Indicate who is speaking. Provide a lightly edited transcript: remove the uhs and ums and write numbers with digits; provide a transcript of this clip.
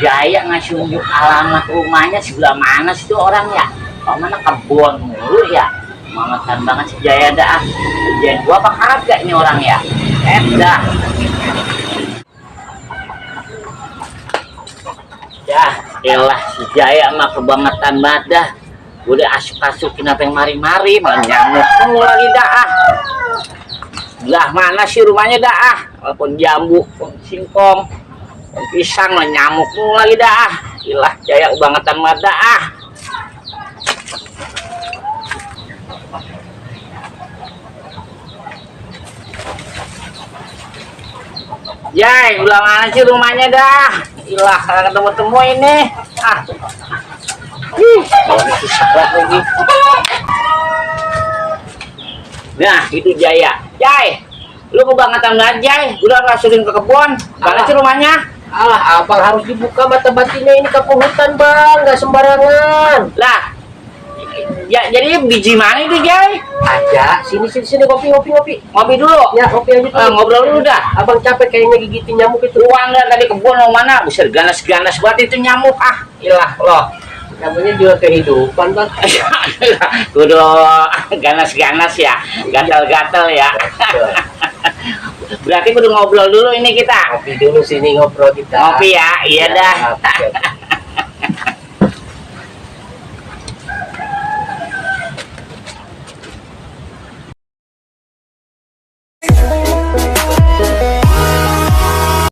Speaker 1: Jaya ngasih unjuk alamat rumahnya sebelah mana sih itu orang ya? Oh, mana kebun mulu ya? Mangetan banget si Jaya dah. Kerjain gua apa kagak ini orang ya? Dah. Ya, elah si Jaya mah kebangetan banget dah. Udah asuk-asukin apa yang mari-mari, malah nyamuk mulu lagi dah. Lah mana sih rumahnya dah? Walaupun jambu, singkong, pisang lah nyamuk mulu lagi dah. Ilah Jaya kebangetan banget dah. Jai, udah mana sih rumahnya dah? Ilah, kagak ketemu-temu ini. Susah lagi. Nah, itu Jaya. Jai, lu kebangetan banget Jai. Udah rasukin ke kebun. Mana sih rumahnya?
Speaker 2: Alah, abang harus dibuka mata batinnya, ini kampung hutan bang, nggak sembarangan.
Speaker 1: Lah, ya, jadi biji mana itu Jai?
Speaker 2: Aja, sini kopi.
Speaker 1: Ngopi dulu.
Speaker 2: Ya, kopi aja dulu.
Speaker 1: Ngobrol dulu dah.
Speaker 2: Abang capek kayaknya gigitin nyamuk itu.
Speaker 1: Uang dah tadi kebun mau mana? Bisa ganas-ganas banget itu nyamuk Ilah loh.
Speaker 2: Namanya juga kehidupan bang.
Speaker 1: Kudu ganas-ganas ya, gatal-gatal ya. Berarti kudu ngobrol dulu ini kita.
Speaker 2: Kopi dulu sini ngobrol kita.
Speaker 1: Ngopi ya, iya
Speaker 2: Ya,
Speaker 1: dah.
Speaker 2: oke.